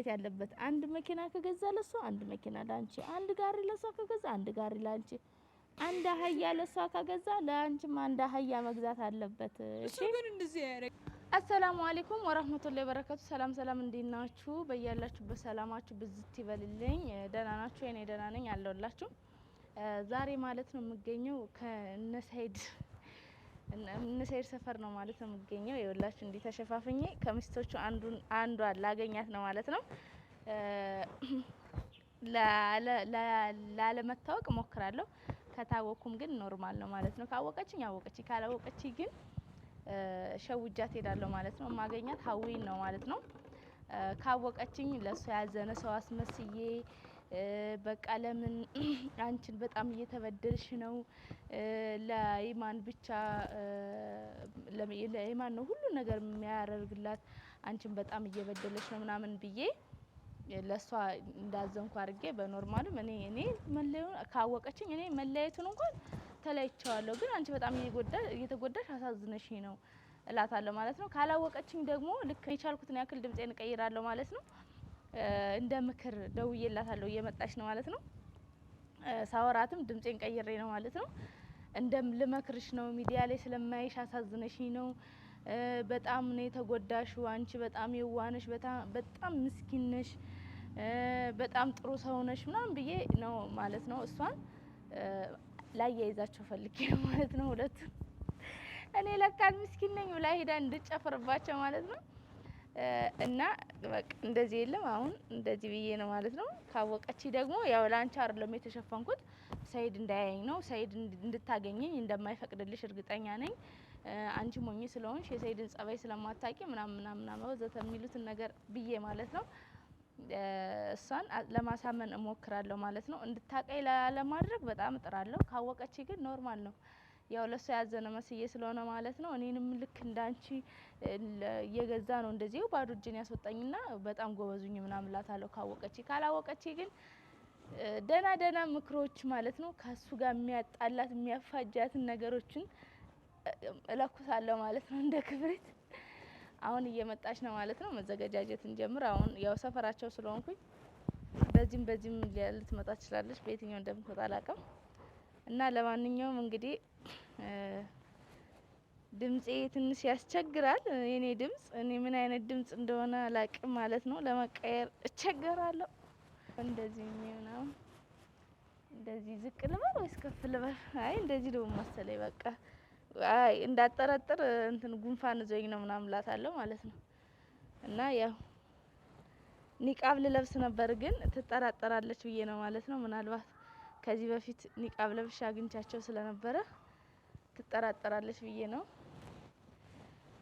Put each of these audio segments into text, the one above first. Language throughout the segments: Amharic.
ያለበት አንድ መኪና ከገዛ ለሷ አንድ መኪና ላንቺ፣ አንድ ጋሪ ለሷ ከገዛ አንድ ጋሪ ላንቺ፣ አንድ አህያ ለሷ ከገዛ ለአንቺም አንድ አህያ መግዛት አለበት። እሺ። ግን እንደዚህ ያደረግ አሰላሙ አለይኩም ወራህመቱላሂ ወበረካቱ። ሰላም ሰላም፣ እንዴት ናችሁ? በያላችሁበት ሰላማችሁ ብዝት ይበልልኝ። ደህና ናችሁ? እኔ ደህና ነኝ አለሁላችሁ። ዛሬ ማለት ነው የምገኘው ከነሰይድ እነ ሰይድ ሰፈር ነው ማለት ነው የምገኘው። ይኸውላችሁ እንዲህ ተሸፋፍኜ ከሚስቶቹ አንዱን አንዷን ላገኛት ነው ማለት ነው። ላለመታወቅ እሞክራለሁ። ከታወኩም ግን normal ነው ማለት ነው። ካወቀችኝ አወቀችኝ፣ ካላወቀችኝ ግን ሸውጃት ሄዳለሁ ማለት ነው። ማገኛት ሀዊን ነው ማለት ነው። ካወቀችኝ ለእሷ ያዘነ ሰው አስመስዬ በቃ ለምን አንቺን በጣም እየተበደልሽ ነው፣ ለኢማን ብቻ ለኢማን ነው ሁሉ ነገር የሚያደርግላት፣ አንቺን በጣም እየበደለሽ ነው ምናምን ብዬ ለእሷ እንዳዘንኩ አድርጌ በ normal ኡም እኔ መለዩን ካወቀችኝ እኔ መለያየቱን እንኳን ተለያይቼዋለሁ፣ ግን አንቺ በጣም እየተጎዳሽ አሳዝነሽ ነው እላታለሁ ማለት ነው። ካላወቀችኝ ደግሞ ልክ የቻልኩትን ያክል ድምጼን እቀይራለሁ ማለት ነው። እንደ ምክር ደውዬላታለሁ፣ እየመጣች ነው ማለት ነው። ሳወራትም ድምጼን ቀይሬ ነው ማለት ነው። እንደም ልመክርሽ ነው፣ ሚዲያ ላይ ስለማይሽ አሳዝነሽኝ ነው። በጣም ነው የተጎዳሽው። አንቺ በጣም የዋህ ነሽ፣ በጣም ምስኪን ነሽ፣ በጣም ጥሩ ሰው ነሽ ምናምን ብዬ ነው ማለት ነው። እሷን ላያይዛቸው ፈልጌ ነው ማለት ነው። ሁለቱን እኔ ለካ ምስኪን ነኝ ብላ ሄዳ እንድጨፍርባቸው ማለት ነው። እና በቃ እንደዚህ የለም አሁን እንደዚህ ብዬ ነው ማለት ነው። ካወቀች ደግሞ ያው ላንቺ አይደለም የተሸፈንኩት ሰይድ እንዳያየኝ ነው። ሰይድ እንድታገኘኝ እንደማይፈቅድልሽ እርግጠኛ ነኝ። አንቺ ሞኝ ስለሆንሽ የሰይድን ጸባይ ስለማታቂ ምናምን ምናምን ምናምን ወዘተ የሚሉትን ነገር ብዬ ማለት ነው እሷን ለማሳመን እሞክራለሁ ማለት ነው። እንድታቀኝ ላለማድረግ በጣም እጥራለሁ። ካወቀች ግን normal ነው። ያው ለሷ ያዘነ መስዬ ስለሆነ ማለት ነው። እኔንም ልክ እንዳንቺ እየገዛ ነው እንደዚህ ባዶ እጄን ያስወጣኝና በጣም ጎበዙኝ ምናምን እላታለሁ ካወቀች። ካላወቀች ግን ደህና ደህና ምክሮች ማለት ነው ከሱ ጋር የሚያጣላት የሚያፋጃትን ነገሮችን እለኩሳለሁ ማለት ነው እንደ ክብሪት። አሁን እየመጣች ነው ማለት ነው። መዘገጃጀት እንጀምር። አሁን ያው ሰፈራቸው ስለሆንኩኝ በዚህም በዚህም ልትመጣ ትችላለች። በየትኛው እንደምትመጣ አላውቅም። እና ለማንኛውም እንግዲህ ድምጼ ትንሽ ያስቸግራል። የኔ ድምጽ እኔ ምን አይነት ድምጽ እንደሆነ አላውቅም ማለት ነው። ለመቀየር እቸገራለሁ። እንደዚህ ምናምን እንደዚህ ዝቅ ልበል ወይስ ከፍ ልበል? አይ እንደዚህ ደግሞ መሰለኝ። በቃ አይ እንዳጠረጥር እንትን ጉንፋን ይዞኝ ነው ምናምን እላታለሁ ማለት ነው። እና ያው ኒቃብ ልለብስ ነበር ግን ትጠራጠራለች ብዬ ነው ማለት ነው። ምናልባት ከዚህ በፊት ኒቃብ ለብሼ አግኝቻቸው ስለነበረ ትጠራጠራለች ብዬ ነው።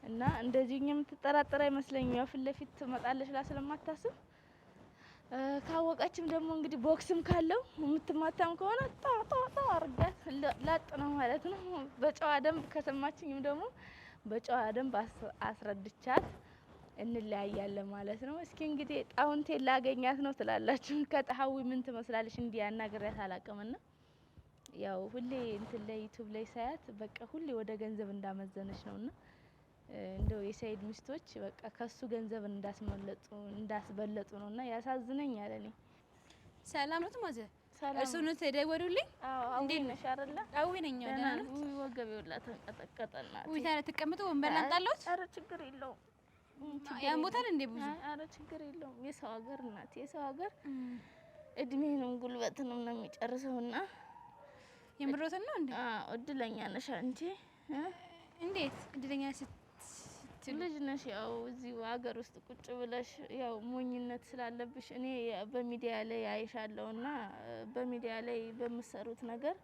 እና እንደዚህ የምትጠራጠር አይመስለኝም። ያው ፊት ለፊት ትመጣለች ብላ ስለማታስብ ካወቀችም ደግሞ እንግዲህ ቦክስም ካለው የምትማታም ከሆነ ጣ ጣ ጣ አርጋት ላጥ ነው ማለት ነው። በጨዋ ደንብ ከሰማችኝም ደግሞ በጨዋ ደንብ አስረድቻት እንለያያለን ማለት ነው። እስኪ እንግዲህ ጣውንቴን ላገኛት ነው ትላላችሁ። ከጣሀዊ ምን ትመስላለች? እንዲህ አናግሬያት አላውቅምና ያው ሁሌ እንትን ላይ ዩቲዩብ ላይ ሳያት በቃ ሁሌ ወደ ገንዘብ እንዳመዘነች ነውና እንደው የሰይድ ሚስቶች በቃ ከሱ ገንዘብ እንዳስመለጡ እንዳስበለጡ ነውና ያሳዝነኛል። እኔ ሰላም ነው ማዘ እርሱ ነው ተደወሉልኝ። አዎ እንዴት ነሽ አይደለ? አዊ ነኝ። ደህና ነው። ውይ ወገቤ ሁላ ተንቀጠቀጠና። ውይ ታዲያ ተቀምጡ፣ ወንበር ላምጣልዎት? ኧረ ችግር የለውም። ያሞታል እንዴ ብዙ? ኧረ ችግር የለውም። የሰው ሀገር እናት የሰው ሀገር እድሜንም ጉልበትንም ነው የሚጨርሰውና የምሮትን ነው እንዴ? አዎ እድለኛ ነሽ አንቺ። እንዴት እድለኛ ስትሉ? ልጅ ነሽ። ያው እዚሁ ሀገር ውስጥ ቁጭ ብለሽ ያው ሞኝነት ስላለብሽ እኔ በሚዲያ ላይ አይሻለሁና በሚዲያ ላይ በምሰሩት ነገር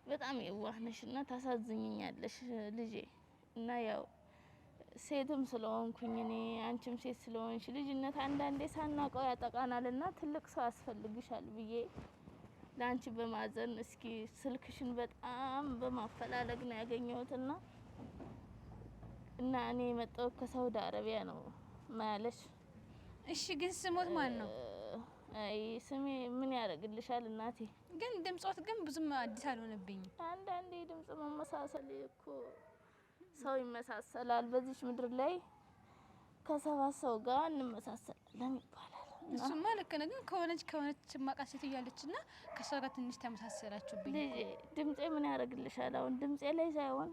በጣም የዋህ ነሽ እና ታሳዝኝኛለሽ ልጄ። እና ያው ሴትም ስለሆንኩኝ እኔ አንቺም ሴት ስለሆንሽ ልጅነት አንዳንዴ ሳናውቀው ያጠቃናልና ትልቅ ሰው ያስፈልግሻል ብዬ ለአንቺ በማዘን እስኪ ስልክሽን በጣም በማፈላለግ ነው ያገኘሁትና እና እኔ የመጣሁት ከሳውዲ አረቢያ ነው ማለሽ። እሺ ግን ስሞት ማን ነው? አይ ስሜ ምን ያደርግልሻል እናቴ። ግን ድምጾት ግን ብዙም አዲስ አልሆነብኝም። አንዳንዴ ድምጽ መመሳሰል እኮ ሰው ይመሳሰላል። በዚች ምድር ላይ ከሰባት ሰው ጋር እንመሳሰላለን ይባላል። እሱማ ልክ ነው። ግን ከሆነች ከሆነች ማቃት ሴትዮ አለችና ከእሷ ጋር ትንሽ ተመሳሰላችሁብኝ። ልጄ ድምጼ ምን ያደርግልሻል? አሁን ድምጼ ላይ ሳይሆን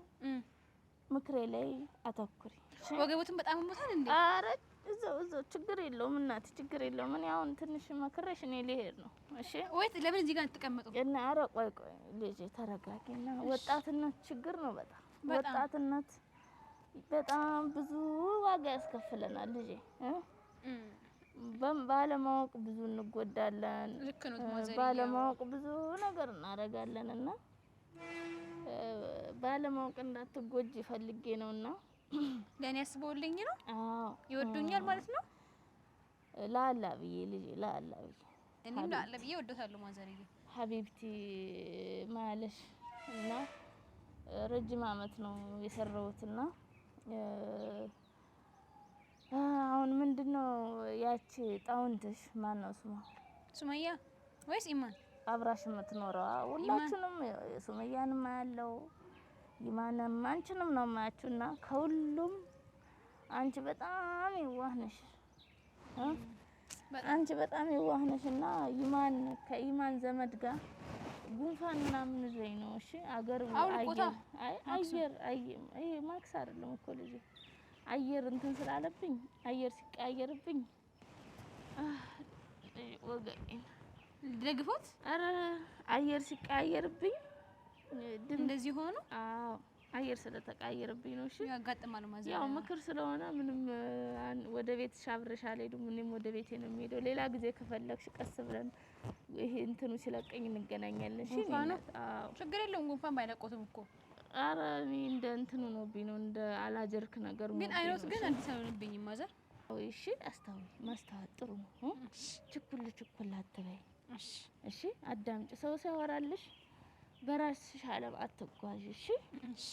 ምክሬ ላይ አተኩሪ። ወገቦትን በጣም ሞታል እንዴ? ኧረ እዛው እዛው ችግር የለውም እናቴ፣ ችግር የለውም። እኔ አሁን ትንሽ መክሬሽ እኔ ልሄድ ነው። እሺ ወይ ለምን እዚህ ጋር አትቀመጡ? እና ኧረ ቆይ ቆይ ልጄ ተረጋጊና፣ ወጣትነት ችግር ነው በጣም ወጣትነት በጣም ብዙ ዋጋ ያስከፍለናል ልጄ። ባለማወቅ ብዙ እንጎዳለን። ልክ ነው ማዘር። ባለማወቅ ብዙ ነገር እናደርጋለን እና ባለማወቅ እንዳትጎጂ ፈልጌ ነውና ለእኔ አስበውልኝ ነው። አዎ ይወዱኛል ማለት ነው። ላላ ብዬ ልጄ ላላ ብዬ እኔም ላላ ብዬ እወዶታለሁ ማዘርዬ። ሀቢብቲ ማለሽ እና ረጅም አመት ነው የሰራሁትና አሁን ምንድነው ያቺ ጣውንትሽ ማን ነው ስሟ? ሱመያ ወይስ ኢማን? አብራሽ የምትኖረዋ ሁላችንም ሱመያንም ያለው ኢማንም አንቺንም ነው የማያችሁና ከሁሉም አንቺ በጣም የዋህ ነሽ። አንቺ በጣም የዋህ ነሽ እና ኢማን ከኢማን ዘመድ ጋር ጉንፋን ምናምን ይዞኝ ነው። እሺ አገር አየር አየር ይሄ ማክስ አይደለም እኮ ልጄ፣ አየር እንትን ስላለብኝ አየር ሲቀያየርብኝ ወገቤን ደግፎት። ኧረ አየር ሲቀያየርብኝ እንደዚህ ሆኖ። አዎ አየር ስለተቀያየረብኝ ነው። እሺ ያጋጥማል ማዘር። ያው ምክር ስለሆነ ምንም ወደ ቤትሽ አብረሽ አልሄድም። እኔም ወደ ቤቴ ነው የምሄደው። ሌላ ጊዜ ከፈለግሽ ቀስ ብለን ይሄ እንትኑ ሲለቀኝ እንገናኛለን። እሺ ጉንፋኑ? አዎ ችግር የለውም ጉንፋን ባይለቆትም እኮ። ኧረ እኔ እንደ እንትኑ ነውብኝ ነው እንደ አላጀርክ ነገር ግን አይኖት ግን አዲስ አልሆነብኝም ማዘር። እሺ አስታውይ፣ ማስተዋል ጥሩ ነው። ችኩል ችኩል አትበይ። እሺ እሺ አዳምጪ። ሰው ሲያወራልሽ በራስሽ ዓለም አትጓዥ። እሺ እሺ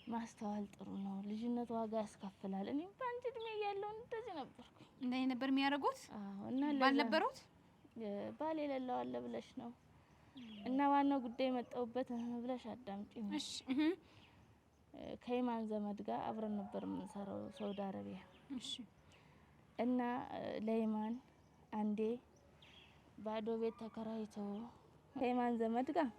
ማስተዋል ጥሩ ነው። ልጅነት ዋጋ ያስከፍላል። እኔም በአንቺ እድሜ እያለሁ እንደዚህ ነበርኩ። እንደኔ ነበር የሚያደርጉት። አዎ እና ባልነበሩት ባል የሌለው አለ ብለሽ ነው። እና ዋናው ጉዳይ መጣሁበት ብለሽ አዳምጪ። እሺ ከኢማን ዘመድ ጋር አብረን ነበር የምንሰራው ሳውዲ አረቢያ። እሺ እና ለኢማን አንዴ ባዶ ቤት ተከራይቶ ከኢማን ዘመድ ጋር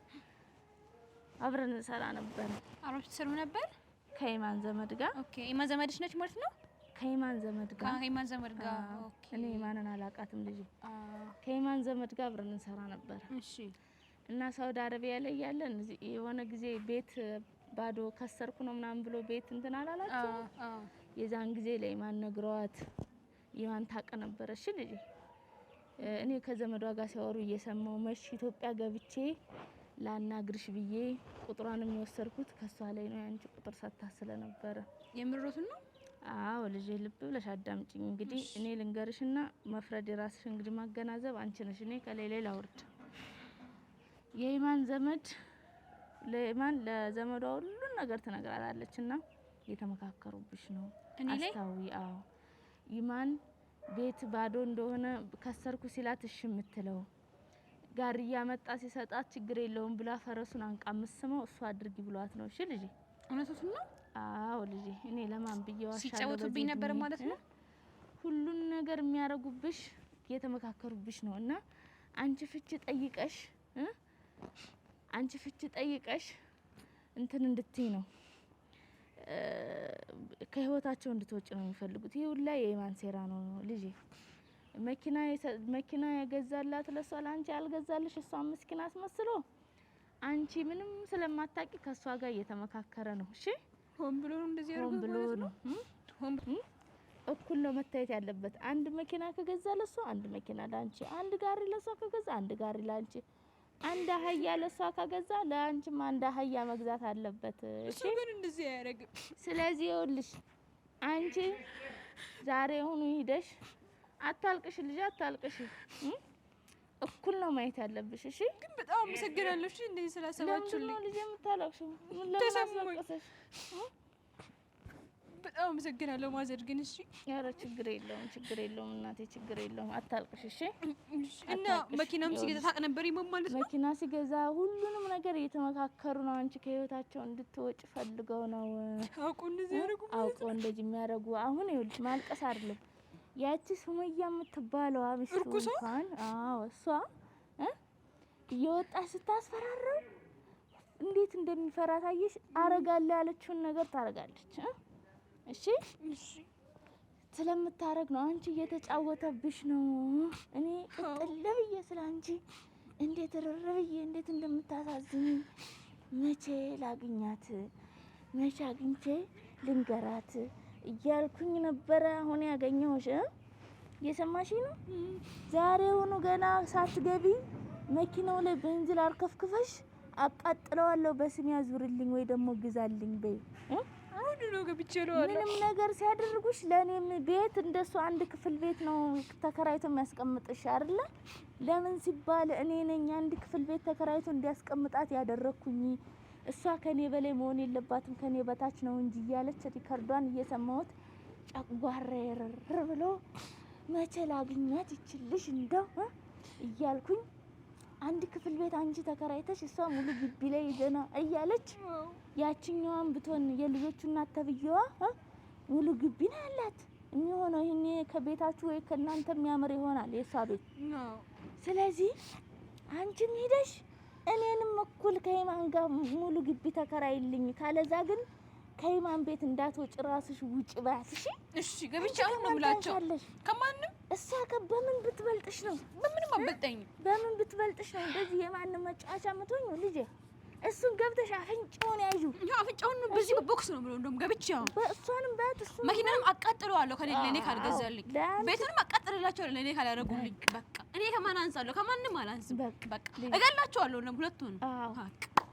አብረን እንሰራ ነበር። አብራችሁ ትሰሩ ነበር? ከኢማን ዘመድ ጋር። Okay ኢማን ዘመድሽ ነች ማለት ነው? ከኢማን ዘመድ ጋር። ከኢማን ዘመድ ጋር። Okay እኔ ኢማንን አላቃትም ልጄ። ከኢማን ዘመድ ጋር አብረን እንሰራ ነበር። እሺ እና ሳውዲ አረቢያ ላይ ያለን የሆነ ጊዜ ቤት ባዶ ከሰርኩ ነው ምናምን ብሎ ቤት እንትን አላላችሁ? የዛን ጊዜ ለኢማን ነግረዋት ኢማን ታውቅ ነበር። እሺ ልጄ እኔ ከዘመዷ ጋር ሲያወሩ እየሰማሁ መሽ ኢትዮጵያ ገብቼ ላናግርሽ ብዬ ቁጥሯንም የወሰድኩት ከሷ ላይ ነው። ያንቺ ቁጥር ሰጥታ ስለነበረ የምሮትን ነው። አዎ ልጄ ልብ ብለሽ አዳምጪኝ። እንግዲህ እኔ ልንገርሽና መፍረድ የራስሽ እንግዲህ ማገናዘብ አንቺ ነሽ። እኔ ከላይ ላይ ላውርድ። የኢማን ዘመድ ለኢማን ለዘመዷ ሁሉን ነገር ትነግራታለችና እየተመካከሩብሽ ነው አስታዊ። አዎ ኢማን ቤት ባዶ እንደሆነ ከሰርኩ ሲላት እሺ የምትለው ጋሪ እያመጣ ሲሰጣት ችግር የለውም ብላ ፈረሱን አንቃ የምትስመው እሱ አድርጊ ብሏት ነው። እሺ ልጄ እውነቱን ነው። አዎ ልጄ እኔ ለማን ብዬ ዋሻለሁ? ሲጫወቱብኝ ነበር ማለት ነው። ሁሉን ነገር የሚያረጉብሽ እየተመካከሩብሽ ነው። እና አንቺ ፍቺ ጠይቀሽ አንቺ ፍቺ ጠይቀሽ እንትን እንድትይ ነው ከህይወታቸው እንድትወጪ ነው የሚፈልጉት። ይሄ ሁላ የኢማን ሴራ ነው ልጄ። መኪና የገዛላት ለሷ ለአንቺ ያልገዛልሽ እሷ ምስኪን አስመስሎ አንቺ ምንም ስለማታቂ ከሷ ጋር እየተመካከረ ነው። እሺ ሆን ብሎ ነው እንደዚህ ሆን ብሎ ነው። እኩል ነው መታየት ያለበት። አንድ መኪና ከገዛ ለሷ አንድ መኪና ለአንቺ፣ አንድ ጋሪ ለሷ ከገዛ አንድ ጋሪ ለአንቺ፣ አንድ አህያ ለሷ ከገዛ ለአንቺም አንድ አህያ መግዛት አለበት። እሺ ግን እንደዚህ አያደርግም። ስለዚህ ይኸውልሽ አንቺ ዛሬ ሁኑ ሂደሽ አታልቅሽ ልጅ አታልቅሽ። እኩል ነው ማየት ያለብሽ። እሺ ግን በጣም አመሰግናለሁ። እሺ እንደዚህ ስላሰባችሁልኝ። ለምንድን ነው ልጅ የምታለቅሽው? ምን ለምን አስለቀሰሽ? በጣም አመሰግናለሁ ማዘር። ግን እሺ ኧረ ችግር የለውም ችግር የለውም እናቴ ችግር የለውም። አታልቅሽ እሺ። እና መኪናም ሲገዛ ታውቅ ነበር ይሞም ማለት ነው። መኪና ሲገዛ ሁሉንም ነገር እየተመካከሩ ነው። አንቺ ከህይወታቸው እንድትወጭ ፈልገው ነው አውቆ እንደዚህ ያደርጉ አውቆ እንደዚህ የሚያደርጉ። አሁን ይኸውልሽ ማልቀስ አይደለም ያቺ ሱመያ የምትባለዋ ሚስቱ እንኳን አዎ፣ እሷ እየወጣች ስታስፈራራው እንዴት እንደሚፈራ ታየሽ። አረጋለሁ ያለችውን ነገር ታረጋለች። እሺ ስለምታረግ ነው። አንቺ እየተጫወተብሽ ነው። እኔ ቅጥል ብዬ ስለ አንቺ እንዴት ርር ብዬ እንዴት እንደምታሳዝኝ መቼ ላግኛት መቼ አግኝቼ ልንገራት እያልኩኝ ነበረ። አሁን ያገኘሁሽ እየሰማሽ ነው። ዛሬውኑ ገና ሳትገቢ መኪናው ላይ ቤንዚን አርከፍክፈሽ አቃጥለዋለሁ፣ በስም ያዙርልኝ ወይ ደግሞ ግዛልኝ በይ። ምንም ነገር ሲያደርጉሽ ለእኔም ቤት እንደሱ አንድ ክፍል ቤት ነው ተከራይቶ የሚያስቀምጥሽ አይደለ? ለምን ሲባል እኔ ነኝ አንድ ክፍል ቤት ተከራይቶ እንዲያስቀምጣት ያደረኩኝ። እሷ ከኔ በላይ መሆን የለባትም ከኔ በታች ነው እንጂ እያለች record ዷን እየሰማሁት ጨጓራዬ ርር ብሎ መቼ ላግኛት ይችልሽ እንደው እያልኩኝ አንድ ክፍል ቤት አንቺ ተከራይተሽ እሷ ሙሉ ግቢ ላይ ይዘና እያለች ያችኛዋን ብትሆን የልጆቹ እናት ተብዬዋ ሙሉ ግቢ ነው ያላት የሚሆነው። ይሄኔ ከቤታችሁ ወይ ከእናንተ የሚያምር ይሆናል የእሷ ቤት። ስለዚህ አንቺም ሂደሽ እኔንም እኩል ከኢማን ጋር ሙሉ ግቢ ተከራይልኝ፣ ካለዛ ግን ከኢማን ቤት እንዳትወጪ ራስሽ ውጪ በያት። እሺ እሺ፣ ገብቼ አሁን ነው የምላቸው። ከማንም እሷ በምን ብትበልጥሽ ነው? በምንም አበልጠኝም። በምን ብትበልጥሽ ነው እንደዚህ የማንም መጫወቻ የምትሆኚው ልጄ? እሱን ገብተሽ አፍንጫውን ያዡ። አፍንጫውን በዚህ በቦክስ ነው ብሎ እንደውም ገብቼ አሁን እሷንም በያት፣ እሱን መኪናንም አቃጥለዋለሁ ከሌለ እኔ ካልገዛልኝ፣ ቤቱንም አቃጥልላቸዋለሁ ለእኔ ካላደረጉልኝ። በቃ እኔ ከማን አንሳለሁ? ከማንም አላንስም። በቃ እገላቸዋለሁ እንደውም ሁለቱንም።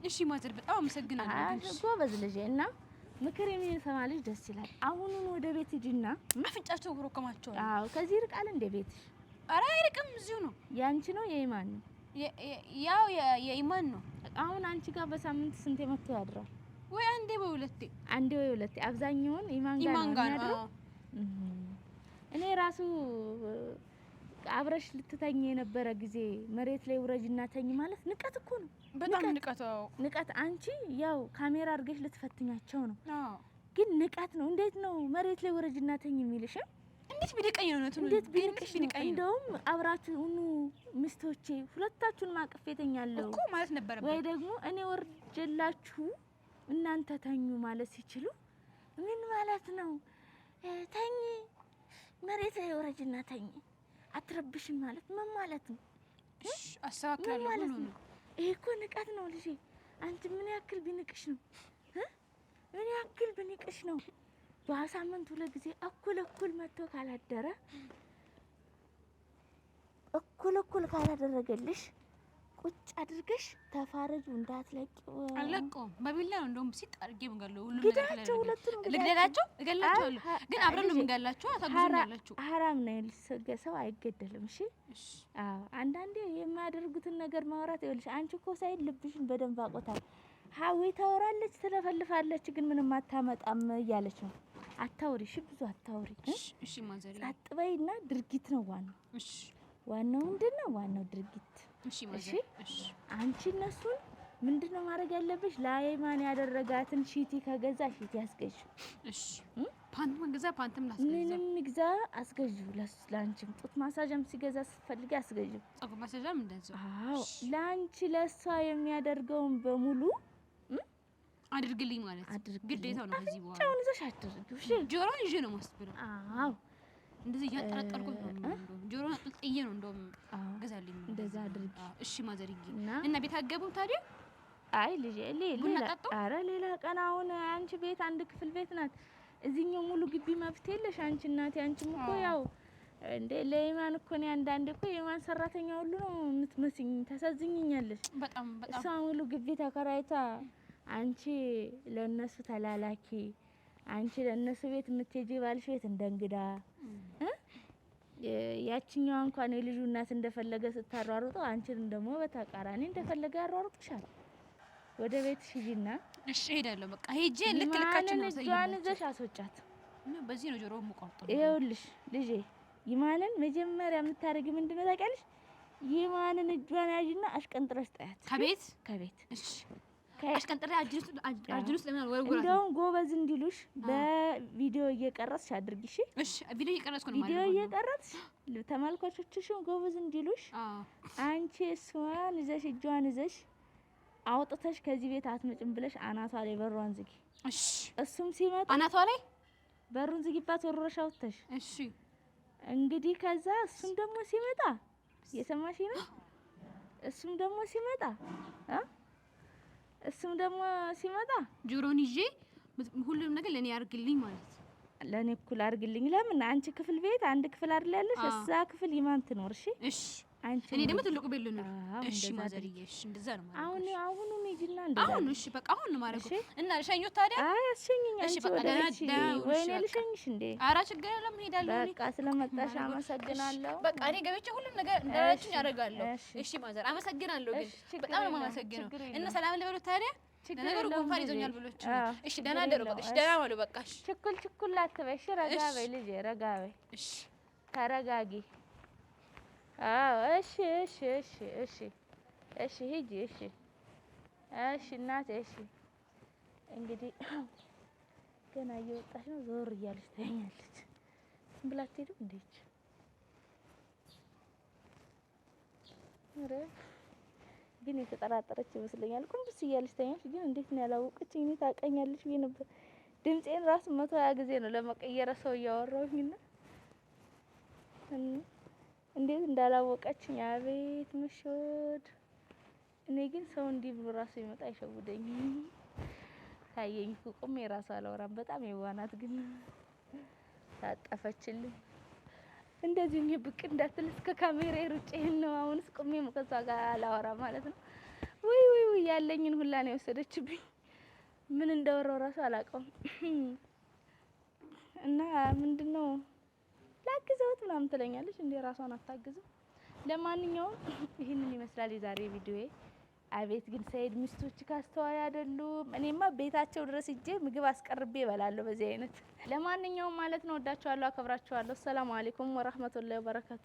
እሺ ማዘር በጣም አመሰግናለሁ። ጎበዝ ልጄ እና ምክር የሚሰማ ልጅ ደስ ይላል። አሁኑን ወደ ቤት ሂጂና አፍንጫቸው ኮረኮማቸው። አዎ ከዚህ ይርቃል እንደ ቤትሽ? ኧረ አይርቅም፣ እዚሁ ነው። ያንቺ ነው የኢማን ነው? ያው የኢማን ነው። አሁን አንቺ ጋር በሳምንት ስንቴ መጥቶ ያድራል? ወይ አንዴ ወይ ሁለቴ። አንዴ ወይ ሁለቴ። አብዛኛውን ኢማን ጋር ነው የሚያድረው። እኔ ራሱ አብረሽ ልትተኝ የነበረ ጊዜ መሬት ላይ ውረጅና ተኝ ማለት ንቀት እኮ ነው። በጣም ንቀት ንቀት። አንቺ ያው ካሜራ አድርገሽ ልትፈትኛቸው ነው፣ ግን ንቀት ነው። እንዴት ነው መሬት ላይ ውረጅና ተኝ የሚልሽ? እንዴት ቢንቀኝ ነው? እንዴት ቢንቅሽ ነው? እንደውም አብራችሁ ሁኑ ሚስቶቼ፣ ሁለታችሁን ማቅፌ ተኛለሁ እኮ ማለት ነበረበት። ወይ ደግሞ እኔ ወርጀላችሁ እናንተ ተኙ ማለት ሲችሉ ምን ማለት ነው? ተኝ መሬት ላይ ውረጅና ተኝ አትረብሽን ማለት ምን ማለት ነው? እሺ አስተካክላለሁ ማለት ነው። ይሄ እኮ ንቀት ነው ልጄ። አንቺ ምን ያክል ቢንቅሽ ነው? ምን ያክል ቢንቅሽ ነው? በሳምንት ሁለት ጊዜ እኩል እኩል መጥቶ ካላደረ እኩል እኩል ካላደረገልሽ ቁጭ አድርገሽ ተፋረጁ እንዳትለቂው። አለቀውም። በቢላ ነው እንደውም ሲጥ አድርጌ የምገለው። ሁሉም ግዳቸው፣ ሁለቱንም ልግደላቸው፣ እገላቸዋለሁ። ግን አብረን ነው የምንገላቸው። ታግዙኛላችሁ። ሀራም ነው ሰው አይገደልም። እሺ፣ አዎ። አንዳንዴ የሚያደርጉትን ነገር ማውራት ይኸውልሽ፣ አንቺ እኮ ሳይድ ልብሽን በደንብ አቆታል። ሀዊ ታወራለች፣ ትለፈልፋለች፣ ግን ምንም አታመጣም እያለች ነው። አታውሪ፣ እሺ፣ ብዙ አታውሪ። እሺ፣ ማዘር ጸጥ በይና ድርጊት ነው ዋናው። እሺ፣ ዋናው ምንድን ነው? ዋናው ድርጊት። እሺ፣ እሺ። አንቺ እነሱን ምንድነው ማድረግ ያለብሽ? ለአይማን ያደረጋትን ሺቲ ከገዛ ሺቲ አስገዢው። እሺ፣ ፓንትም ገዛ ፓንትም ላስገዛ፣ ምንም ይግዛ አስገዢው። ለአንቺም ጡት ማሳዣም ሲገዛ ስትፈልጊ አስገዢው። ፀጉር ማሳዣም እንደዛው። አዎ፣ ለአንቺ ለእሷ የሚያደርገውን በሙሉ አድርግልኝ ማለት ግዴታው ነው። ከዚህ በኋላ አፍንጫውን ይዘሽ አድርጊው። እሺ፣ ጆሮን ይዤ ነው የማስብለው። አዎ፣ እንደዚህ እያጠረጠርኩት ነው። ጆሮን አጥልጥዬ ነው እንደውም ገዛልኝ። እንደዛ አድርጊ። እሺ ማዘርዬ። እና ቤት አትገቡም ታዲያ? አይ ልጄ፣ ሌላ ኧረ ሌላ ቀን። አሁን አንቺ ቤት አንድ ክፍል ቤት ናት። እዚህኛው ሙሉ ግቢ መብት የለሽ አንቺ እናቴ። አንቺም እኮ ያው እንደ ለኢማን እኮ እኔ አንዳንዴ እኮ የኢማን ሰራተኛ ሁሉ ነው የምትመስኝ። ታሳዝኝኛለሽ በጣም በጣም። እሷ ሙሉ ግቢ ተከራይታ አንቺ ለነሱ ተላላኪ፣ አንቺ ለነሱ ቤት የምትሄጂ ባልሽ ቤት እንደ እንግዳ፣ ያችኛዋ እንኳን የልጁ እናት እንደፈለገ ስታሯሩጠው አንቺን ደግሞ በተቃራኒ እንደፈለገ ያሯሩጥሻል። ወደ ቤትሽ ሂጂና። እሺ እሄዳለሁ። በቃ ሄጄ ልክ ልካችን ነው እጇን ይዘሽ አስወጫት። እና በዚህ ነው ጆሮውን የምቆርጠው። ይኸውልሽ ልጄ ይማንን መጀመሪያ የምታደርጊ ምንድን ነው ታውቂያለሽ? ይማንን እጇን ያዥና አሽቀንጥረሽ ጣያት ከቤት ከቤት። እሺ አሽቀንጥሬ አርጅን ውስጥ ለምን አልወረውራትም? እንደውም ጎበዝ እንዲሉሽ በቪዲዮ እየቀረጽሽ አድርጊ። እሺ እሺ፣ ቪዲዮ እየቀረጽኩ ነው ማለት ነው። ቪዲዮ እየቀረጽሽ ተመልካቾችሽም ጎበዝ እንዲሉሽ አንቺ እሷን ይዘሽ እጇን ይዘሽ አውጥተሽ ከዚህ ቤት አትመጭም ብለሽ አናቷ ላይ በሯን ዝጊ። እሺ። እሱም ሲመጣ አናቷ ላይ በሩን ዝጊባት ወርወረሽ አውጥተሽ። እሺ። እንግዲህ ከዛ እሱም ደግሞ ሲመጣ እየሰማሽ ነው። እሱም ደግሞ ሲመጣ እሱም ደግሞ ሲመጣ ጆሮን ይዤ ሁሉንም ነገር ለኔ ያርግልኝ ማለት ለኔ እኩል አርግልኝ። ለምን አንቺ ክፍል ቤት አንድ ክፍል አይደል ያለሽ? እዛ ክፍል ይማን ትኖር። እሺ እሺ። አንቺ እኔ ደግሞ ትልቁ ቤት ልኖር። እሺ ማዘርዬ፣ እሺ እንደዛ ነው ማለት አሁን አሁኑ ሂጂና እንደዛ አሁን። እሺ በቃ አሁን ነው ማለት እና ልሸኞት ታዲያ? አይ አስሸኝኝ። እሺ አንቺ በቃ ወደ ደህና ቤትሽ። ደህና ሁኑ። እሺ ወይኔ በቃ። ልሸኝሽ እንዴ? ኧረ ችግር የለም እሄዳለሁ እኔ። በቃ ስለመጣሽ አመሰግናለሁ። በቃ እኔ ገብቼ ሁሉም ነገር እንዳላችሁኝ እሺ፣ አደርጋለሁ። እሺ። እሺ ማዘር አመሰግናለሁ። ግን እሺ፣ ችግር በጣም ነው የለውም፣ የማመሰግነው። ችግር እና የለውም። ሰላም ልበሉት ታዲያ? ችግር ለነገሩ የለውም ጉንፋን ልጄ። ይዞኛል ብሎች። አዎ፣ እሺ ችግር ደህና ደሩ። በቃ የለውም። እሺ ደህና ዋሉ። በቃ እሺ ችኩል ችኩል አትበይ። እሺ ረጋ እሺ። በይ ልጄ፣ ረጋ በይ፣ እሺ ተረጋጊ። አዎ እሺ፣ እሺ፣ እሺ፣ እሺ፣ እሺ፣ ሂጂ። እሺ፣ እሺ እናቴ፣ እሺ። እንግዲህ ገና እየወጣች ነው፣ ዞር እያለች ታየኛለች። ዝም ብላ አትሄድም እንዴ? ይች ኧረ ግን የተጠራጠረች ይመስለኛል። ቁንብስ እያለች ታኛለች። ግን እንዴት ነው ያላወቀች? እኔ ታውቀኛለች ብዬ ነበር። ድምፄን ራሱ 120 ጊዜ ነው ለመቀየረ ሰው እያወራሁኝና እንዴት እንዳላወቀችኝ አቤት መሸወድ። እኔ ግን ሰው እንዲህ ብሎ ራሱ ይመጣ አይሸውደኝም። ታየኝ እኮ ቆሜ ራሱ አላወራም። በጣም የዋናት ግን ታጠፈችልኝ። እንደዚህ እኔ ብቅ እንዳትል እስከ ካሜራ ሩጬ ነው። አሁንስ ቆሜ ከሷ ጋር አላወራም ማለት ነው። ውይ ውይ ውይ ያለኝን ሁላ ነው የወሰደችብኝ። ምን እንዳወራው ራሱ አላውቀውም። እና ምንድነው ላግዘውት ምናምን ትለኛለች። እንዴ ራሷን አታግዝም። ለማንኛውም ይህንን ይመስላል የዛሬ ቪዲዮዬ። አቤት ግን ሰይድ ሚስቶች ካስተዋይ አይደሉም። እኔማ ቤታቸው ድረስ ሂጄ ምግብ አስቀርቤ እበላለሁ በዚህ አይነት። ለማንኛውም ማለት ነው ወዳችኋለሁ፣ አከብራችኋለሁ። ሰላም አለይኩም ወራህመቱላሂ ወበረካቱ።